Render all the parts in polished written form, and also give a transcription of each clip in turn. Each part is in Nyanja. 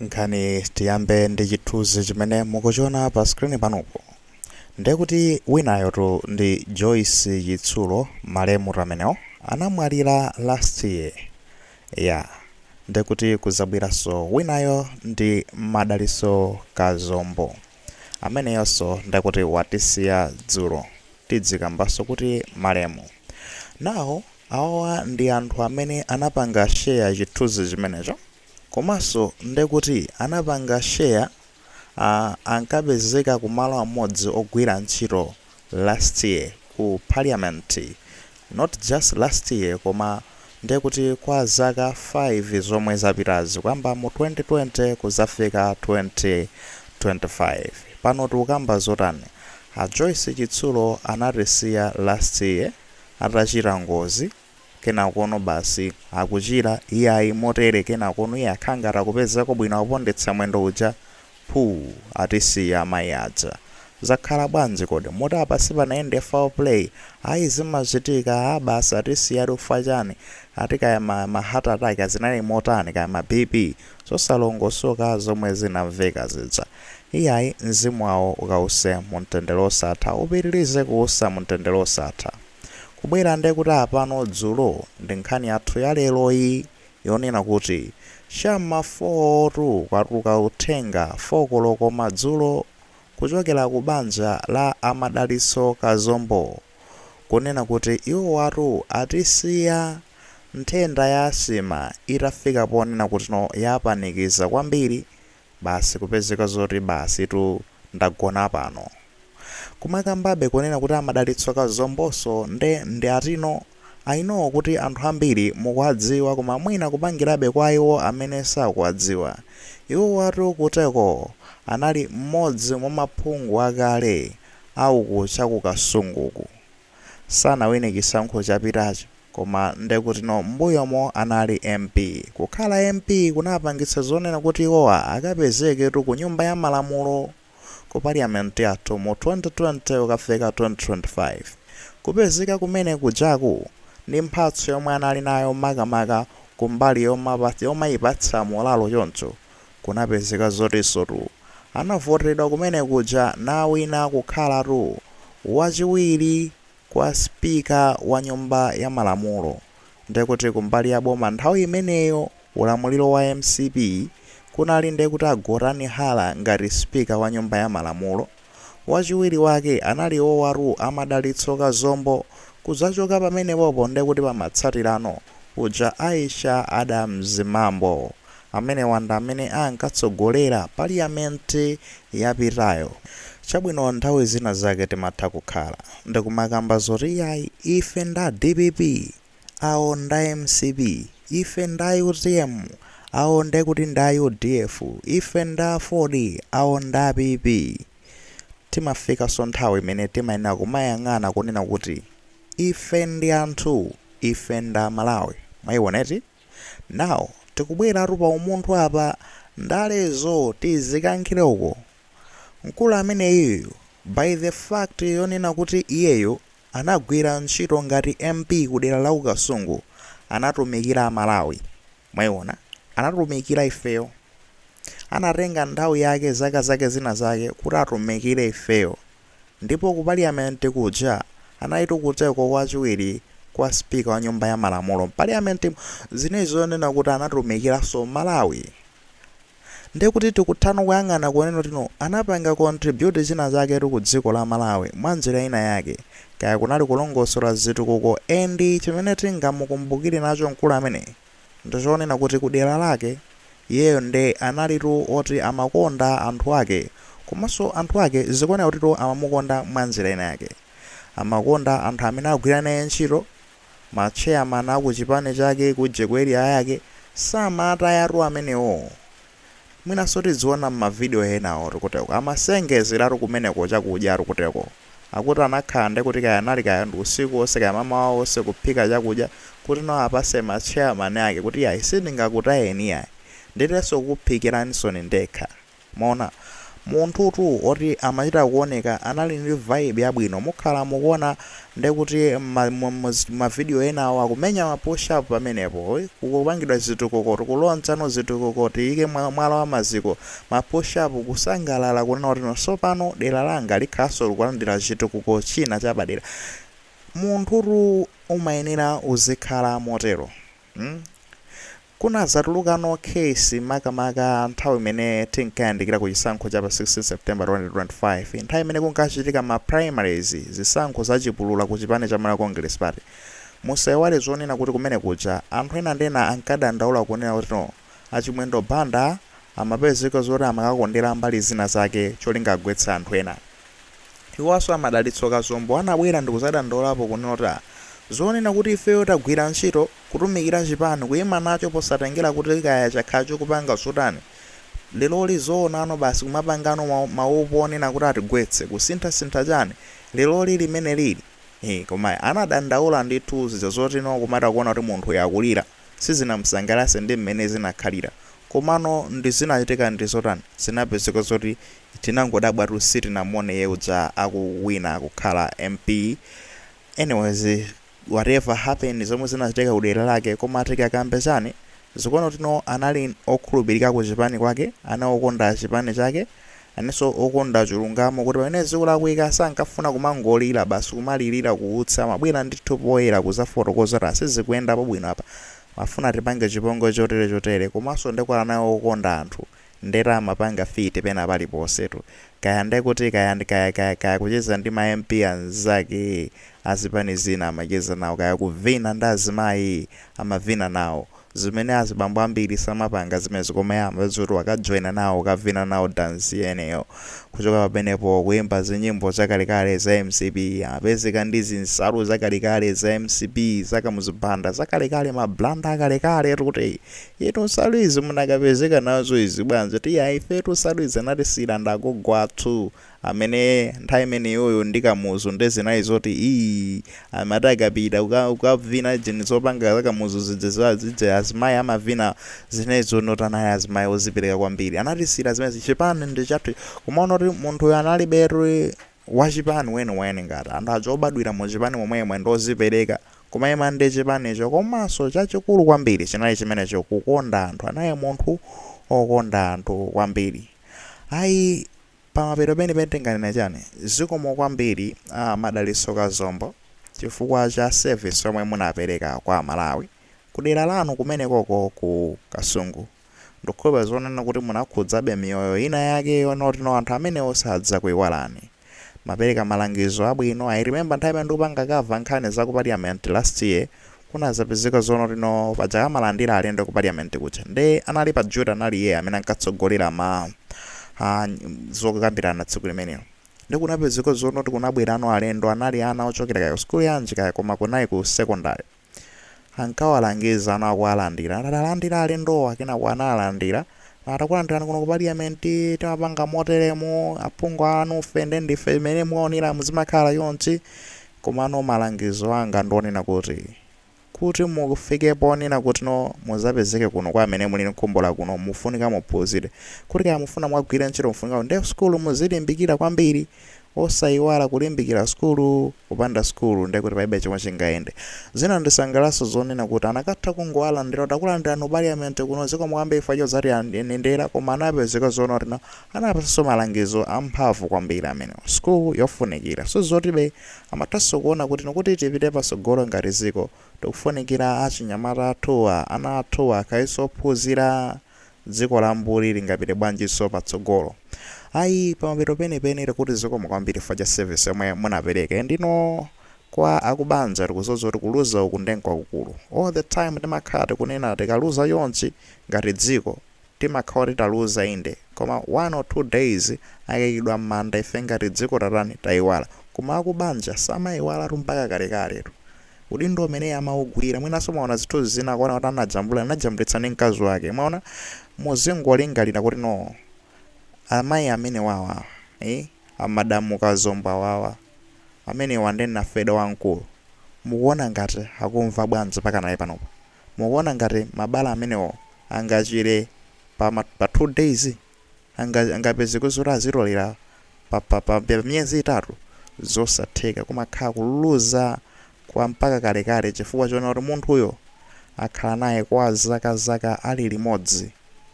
Nkhani tiyambe ndi chithunzi chimene mukuchiona pa screen panopo. Ndekuti winayotu ndi Joyce Chitsulo, malemu amenewo anamwalira last year ya. Ndekuti kuzabweranso winayo ndi Madalitso Kazombo, ameneyonso ndekuti watisiya dzulo, tidzikambanso kuti malemu. Nawo awawa ndi anthu amene anapanga share chithunzi chimenecho, komanso ndekuti anapanga share ankapezeka kumalo amodzi ogwira ntchito last year ku parliament. Not just last year, koma ndekuti kwa zaka 5 zomwe zapitazi, kuyamba mu 2020 kuzafika 2025. Pano tikukamba zotani? A Joyce Chitsulo anatisiya last year atachita ngozi, kenakono basi akuchira iyayi motere, kenakono iye akhanga atakupezako bwino, akupondetsa mwendo uja, phu, atisiya amayi aja. Zakhala bwanji kodi? Moti apa sipanayende foul play ayi, zimachitika a basi atisiya tufa chani, ati kaya ma heart attack, azinali motani, kaya ma BP, zosalongosoka zomwe zinamveka zija. Iyayi, mzimu wawo ukause mumtendere osatha, upitirize kuusa mumtendere osatha. Kubwera nde kuti apano dzulo ndi nkhani yathu ya lero iyi yonena kuti cham'ma 4 kwatuluka uthenga 4 koloko madzulo kuchokera ku banja la Amadalitso Kazombo kunena kuti iwo watu atisiya nthenda ya asthma itafika ponena kuti no, yapanikiza kwambiri, basi kupezeka zoti basi tu ndagona pano. Kumakambabe kunena kuti Amadalitso Kazombonso nde ndi atino. I know kuti anthu ambiri mukuwadziwa, koma mwina kupangirabe kwa iwo amene sakuwadziwa. Iwo watu kuteko anali mmodzi mwa maphungu akale auku chakukasunguku. Sanawine chisankho chapitachi, koma ndekuti no, m'mbuyomo anali MP. Kukhala MP kunapangitsa zonena kuti iwowa akapezeketu ku Nyumba ya Malamulo, ku parliament yathu, mu 2020 ukafika 2025. Kupezeka kumene kujaku ndi mphatso yomwe anali nayo, makamaka kumbali yomayipatsa morale, choncho kunapezeka zotinso anavoteredwa kumene kuja nawina kukhalatu wachiwiri kwa spika wa Nyumba ya Malamulo. Ndekuti kumbali ya boma nthawi imeneyo, ulamuliro wa MCP, kunali ndekuti Agotani Hala ngati spika wa Nyumba ya Malamulo, wachiwiri wake anali owatu Amadalitso Kazombo. Kudzachoka pamenepopo ndekuti pamatsatirano uja Aisha Adams Mambo, amene wanda amene ankatsogolera parliament yapitayo. Chabwino, nthawi zina zake timatha kukhala ndikumakamba zoti yayi, ife nda DPP, awo nda MCP, ife nda UTM, awo ndekuti nda UDF, ife nda 40, awo nda PP. Timafikanso nthawi imene timayenera kumayang'ana kunena kuti ife ndi anthu, ife nda Malawi. Mwayioneti? Now tikubweratu pa umunthu apa, ndalezo tizikankhire uko. Mkulu ameneyu, by the fact yonena kuti iyeyo anagwira ntchito ngati MP kudera la Ukasungu, anatumikira Amalawi. Mwayiona? Anatumikira ifeyo, anatenga nthawi yake, zaka zake zina zake kuti atumikire ifeyo. Ndipo ku parliament kuja analitu kuteko wachiwiri kwa spika wa Nyumba ya Malamulo parliament, zinezo zonena kuti anatumikiranso Malawi. Ndekuti tikuthano kuyang'ana kunena kuti no, anapanga contribute china chaketu ku dziko la Malawi mwa njira ina yake, kaya kunali kulongosola zitukuko. And chimene tingamukumbukire nacho mkulu amene ndichonena kuti kudera lake iyeyo nde analitu oti amakonda anthu ake, komanso anthu ake zikuoneka kuti to amamukonda mwa njira ina yake. Amakonda anthu amene agwira naye ntchito, ma chairman aku chipani chake kuje ku area yake, samatayatu amenewo. Mwinanso tidziona m'mavidiyo enawo tikuteko amasengezeratu kumeneko chakudya tikuteko, akuti anakhala ndi kuti kaya anali kaya ndi usiku wonse, kaya mamawa wonse, kuphika chakudya kuti no apase ma chairman ake, kuti yayi, sindingakutayeni yayi, nditenso kuphikiranisoni ndekha. Maona Munthutu oti amachita kuoneka anali ndi vibe yabwino. Mukhala mukuona ndekuti ma video enawo akumenya ma push up pamenepo, kukupangidwa zitukuko, tikulonjano zitukuko, tiyike mwala wa maziko, ma push up, kusangalala kunena kuti no, sopano dera langa likhalanso likulandira chitukuko china chapadera. Munthutu umayenera uzikhala motero, Kunazatulukano case, makamaka nthawi imene tinkayandikira ku chisankho cha pa 16 September 2025, nthawi imene kunkachitika ma primaries, zisankho zachipulula ku chipani cha Malawi Congress Party. Musayiwale zonena kuti kumene kuja anthu ena ndi ena ankadandaula kunena kuti no, Achimwendo Banda amapezeka zoti amakakondera mbali zina zake cholinga agwetse anthu ena. Iwaso amadalitso Kazombo anabwera ndikuzadandaulapo kunena kuti zonena kuti ifeyo tagwira ntchito kutumikira chipani, kuyima nacho posatengera kuti kaya chakhala chikupanga zotani, leroli zoonano basi kumapangano maupo onena kuti atigwetse, kusinthasintha chani leroli limene lili. Koma anadandaula ndithu zija zoti no, kumata kuona kuti munthu yakulira sizinamsangalatse ndi mmene zinakhalira. Komano ndi zinachitika ndi zotani? Zinapezeka zoti tinangodabwa, sitinamone iye uja akuwina kukhala MP. Anyways, whatever happened, zomwe zinachitika kudera lake, koma tikakambe chani, zikuona kuti no, anali okhulupirika ku chipani kwake, ana okonda chipani chake, anenso okonda chilungamo, kuti pamene zikulakwika sankafuna kumangolira basi, kumalirira kuutsa, amabwera ndithu poyera kuzafotokoza kuti asizikuyendapo bwino apa, mafuna tipange chipongwe chotere chotere. Komanso ndikuti naye okonda anthu, ndera amapanga fit pena paliponsetu, kaya ndekuti kaya kaya kaya kaya kucheza ndi ma MP anzake azipani zina amacheza nawo, kaya kuvina ndi azimayi amavina nawo, zimene azibambo ambiri samapanga zimenezo, koma amapeza kuti wakajoyina nawo, kavina nawo dansi yeneyo. Kuchoka pamenepo, kuyimba zinyimbo zakalekale za MCP, amapezeka ndi zinsalu zakalekale za MCP, zakamuzibanda zakalekale, mablanda akalekale, kuti itu nsalu izi munakapezeka nazo izi bwanji? Tiya, ifetu nsalu izi anatisiyira ndagogo athu amene nthawi imeneyoyo ndi Kamuzu, ndi zinayi zoti ii amati akapita ukavina jeni zopanga zakamuzu zija zija, azimayi amavina zinezo, notanali azimayi ozipereka kwambiri, anatisiyira zimene chipani ndi chathu. Kumaona kuti munthuyo analibetu wachipani weniweni, ngati anthu aja obadwira mu chipani momwemwe ndi ozipereka kumayima ndi chipanicho. Komanso chachikulu kwambiri chinali chimenecho, kukonda anthu. Anaye munthu okonda anthu kwambiri. Ayi, pamapeto penipeni tinganene chani? Zikomo kwambiri a Madalitso Kazombo chifukwa cha service yomwe munapereka kwa Malawi kudera lanu kumenekoko ku Kasungu. Ndikukhulupirira zonena kuti munakhudzabe miyoyo ina yake yonotino anthu amenewo sadzakuyiwalani. Mapereka malangizo abwino. I remember nthawi imene ndikupanga cover nkhani za ku parliament last year, kunazapezeka zonotino paja amalandira alendo ku parliament kuja, nde anali pa duty, anali iye amene ankatsogolera ma zokambirana tsiku limenelo. Ndi kunapezeka zonoti kunabwerano alendo, anali ana ochokera kaya ku sukulu yanji kaya, koma kunali ku secondary. Ankawalangiza ana akuwalandira, atalandira alendowa, kenako analandira, atakulandirani kuno ku parliament, timapanga moteremu, aphungu anu fe ndife imene muonera muzimakhala yonchi. Komano malangizo anga ndionena kuti mufike ponena kuti no, muzapezeke kuno kwa amene muli mkhumbola kuno, mufunika muphunzire, kuti kaya mufuna mwagwira ntchito, mufunika nde sukulu muzilimbikira kwambiri, osayiwala kulimbikira sukulu. Kupanda sukulu ndekuti palibe chomwe chingayende. Zina ndisangalatso zonena kuti anakatha kungowalandira kuti akulandirani parliament kuno, zikomo kwambiri ife chozati nendera, koma anapezeka zoona kuti no, anapasanso malangizo amphamvu kwambiri amenewo. Sukulu yofunikira, so zotibe amathanso kuona kuti nokuti tipite patsogolo ngati ziko, tikufunikira achinyamata athuwa, ana athuwa akhaliso ophunzira. Dziko la mbuli lingapite bwanjinso patsogolo? Ayi, pamapeto penipeni tikuti zikomo kwambiri chifukwa cha service yomwe munapereka. Ndino kwa akubanja tikuzoza kuti kuluza uku ndenkwakukulu. All the time timakhala tikunena, tikaluza yonchi ngati dziko timakhala titaluza inde, koma 1 or 2 days akayikidwa m'manda, ife ngati dziko tatani? Tayiwala. Koma akubanja samayiwalatu mpaka kalekaletu. Udindo umene amaugwira, mwinanso mwaona zithunzi zina, kuona kuti anajambula, anajambulitsa ndi mkazi wake. Mwaona, muzingolingalira kuti no, amayi amene wawa, amadamu Kazombo awawa amenewa ndi nafeda wamkulu, mukuona ngati akumva bwanji pakanali panopa? Mukuona ngati mabala amenewo angachire pa 2 days? Angapezeke zoti azitolera pa miyezi 3? Zosatheka. Kumakhala kuluza kwa mpaka kalekale, chifukwa choona kuti munthuyo akhala naye kwa zaka zaka ali limodzi,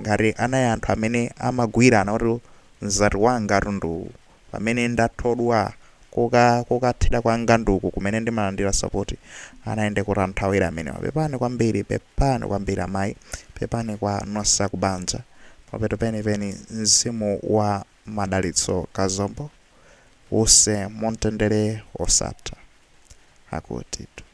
ngati anali anthu amene amagwirana kuti mzati wanga tundu pamene ndathodwa kokathera kwa nganduku kumene ndimalandira support, anayende kuti anthawira amenewa. Pepani kwambiri, pepani kwambiri amayi, pepani kwa nonse akubanja. Papeto penipeni, mzimu wa Madalitso Kazombo use mumtendere osatha, akutitu.